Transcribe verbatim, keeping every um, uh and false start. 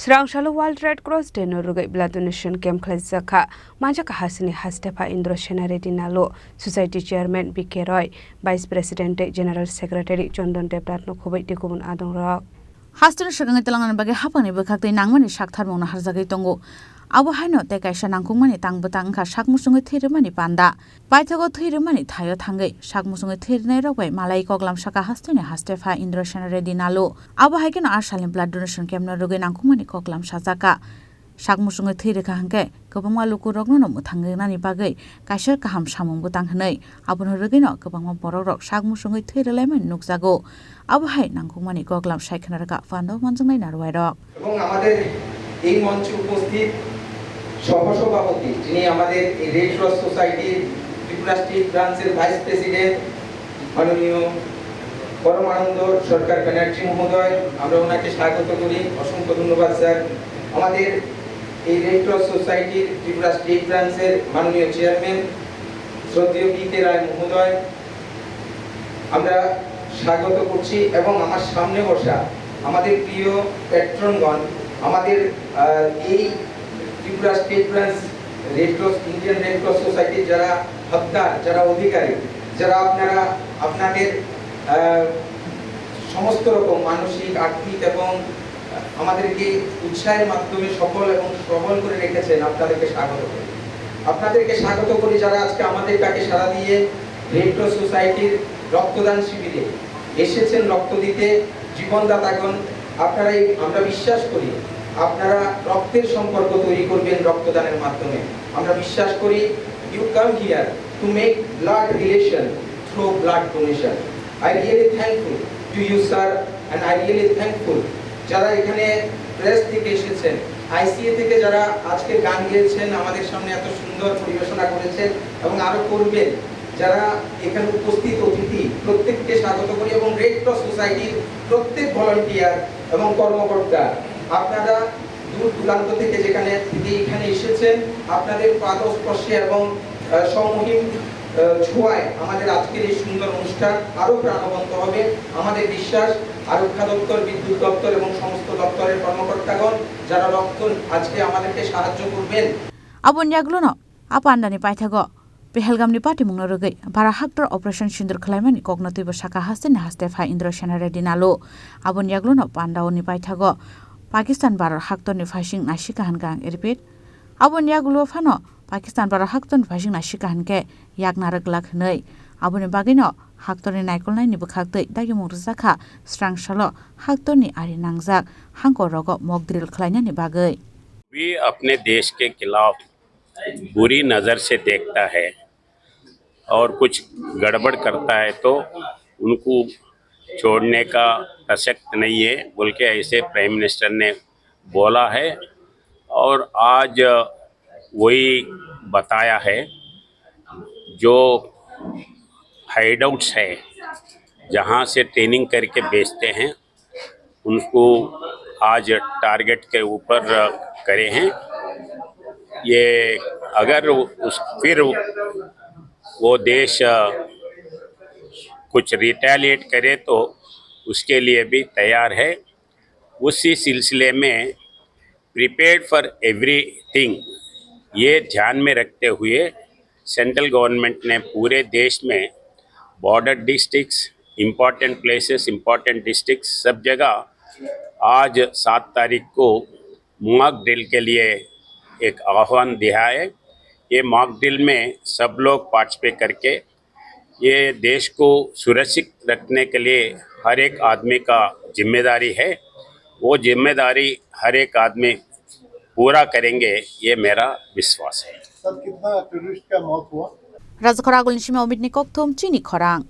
Srangsalo World Red Cross Day no rwgwi blood donation camp khlaijak kha. Manjak hasini Hastepha Indra Sena Reddy Nalu, Society Chairman B K Roy, Vice President tei General Secretary Chandan Debnath no khubui tei kubun adongrok. Hasteni swkangwi twlangni bagwi haphangni bwkhak tei nangmani saktharmungno harjagwi tongo. Abo haino tei kaisa nangkukmani tang bwtang wngkha sak musungwi thwi rwmani panda. Paithago thwi rwmani thaio thangwi sak musungwi thwi rwnairok bai malai koklam saka hasteni Hastepha Indra Sena Reddy Nalu. Abo hai kheno a salni blood donation camp no rwgwi nangkukmani koklam sajakha. Sak musungwi thwi rwkha hwnkhe kwbangma lukurokno no mwthang rwnani bagwi kaisa kaham samung bwtang hwnwi abono rwgwino kwbangma borokrok sak musungwi thwi rwlaimani nukjago. Abo hai nangkukmani koklam sai khna rwkha pando manjaknai narwuiairok. এবং আমাদের এই মঞ্চে উপস্থিত সহসভাপতি, যিনি আমাদের এই red cross সোসাইটির ত্রিপুরা স্টেট ব্রাঞ্চের ভাইস প্রেসিডেন্ট, মাননীয় পরমানন্দ সরকার ব্যানার্জি মহোদয়, আমরা ওনাকে স্বাগত করি। অসংখ্য ধন্যবাদ স্যার। আমাদের এই রেড ক্রস সোসাইটির ত্রিপুরা স্টেট ব্রাঞ্চের মাননীয় চেয়ারম্যান শ্রদ্ধেয় বি কে রায় মহোদয়, আমরা স্বাগত করছি এবং আমার সামনে বসা আমাদের প্রিয় প্যাট্রনগণ, আমাদের, আহ, এই Tripura state branch red cross, Indian red cross সোসাইটির যারা হকদার, যারা অধিকারী, যারা আপনারা আপনাদের, আহ, সমস্ত রকম মানসিক, আর্থিক এবং আমাদেরকে উৎসাহের মাধ্যমে সফল এবং সবল করে রেখেছেন, আপনাদেরকে স্বাগত করি। আপনাদেরকে স্বাগত করি, যারা আজকে আমাদের ডাকে সাড়া দিয়ে রেড ক্রস সোসাইটির রক্তদান শিবিরে এসেছেন রক্ত দিতে। জীবনদাতাগণ, আপনারা এই, আমরা বিশ্বাস করি আপনারা রক্তের সম্পর্ক তৈরি করবেন রক্তদানের মাধ্যমে। আমরা বিশ্বাস করি you come here to make blood relation through blood donation. I really thankful to you, sir, and I really thankful যারা এখানে প্রেস থেকে এসেছেন, আইসিএ থেকে যারা আজকে গান গেয়েছেন, আমাদের সামনে এত সুন্দর পরিবেশনা করেছেন এবং আরো করবেন, যারা এখানে উপস্থিত অতিথি, প্রত্যেককে স্বাগত করি এবং রেড ক্রস সোসাইটির প্রত্যেক ভলান্টিয়ার এবং কর্মকর্তা, আপনারা দূর দূরান্ত থেকে যেখানে থেকে এখানে এসেছেন, আপনাদের পাদস্পর্শে এবং, আহ, সমহিম, আহ, ছোঁয়ায় আমাদের আজকের এই সুন্দর অনুষ্ঠান আরো প্রাণবন্ত হবে। আমাদের বিশ্বাস, আরক্ষা দপ্তর, বিদ্যুৎ দপ্তর এবং সমস্ত দপ্তরের কর্মকর্তাগণ যারা রক্ত আজকে আমাদেরকে সাহায্য করবেন। Aboni yagluno a pandani paithago Pahalgamni patimungno rwgwi bara haktor operation sindur khwlaimani kokno twibo saka hasteni Hastepha Indra Sena Reddy Nalu. Aboni yagluno pandaoni paithago Pakistan Bharat haktorni phaising naisika hwnkha ang, repeat. Aboni yagulo phano Pakistan Bharat haktorni phaising naisika hwnkhe yaknarwk glak hwnwi. Aboni bagwino haktorni naikolnaini bwkhaktwi dagimung rwjakha srangsalo haktorni ari nangjak hangkorogo mock drill khwlainani bagwi. भी अपने देश के खिलाफ बुरी नज़र से देखता है और कुछ गड़बड़ करता है तो उनको छोड़ने का प्रसक्त नहीं है, बोल के ऐसे प्राइम मिनिस्टर ने बोला है। और आज वही बताया है, जो हाइडआउट्स है, जहाँ से ट्रेनिंग करके बेचते हैं, उनको आज टारगेट के ऊपर करे हैं। ये अगर उस, फिर वो देश कुछ रिटेलिएट करे तो उसके लिए भी तैयार है। उसी सिलसिले में प्रिपेयर्ड फॉर एवरीथिंग, ये ध्यान में रखते हुए सेंट्रल गवर्नमेंट ने पूरे देश में border districts, important places, important districts, सब जगह आज सात तारीख को मॉक ड्रिल के लिए एक आह्वान दिया है। ये मॉक ड्रिल में सब लोग पार्टिसिपेट करके ये देश को सुरक्षित रखने के लिए हर एक आदमी का जिम्मेदारी है। वो जिम्मेदारी हर एक आदमी पूरा करेंगे, ये मेरा विश्वास है। सर, कितना टेररिस्ट का मौत हुआ? Rajakhor Agulni simi Omitni kokthum chini khorang.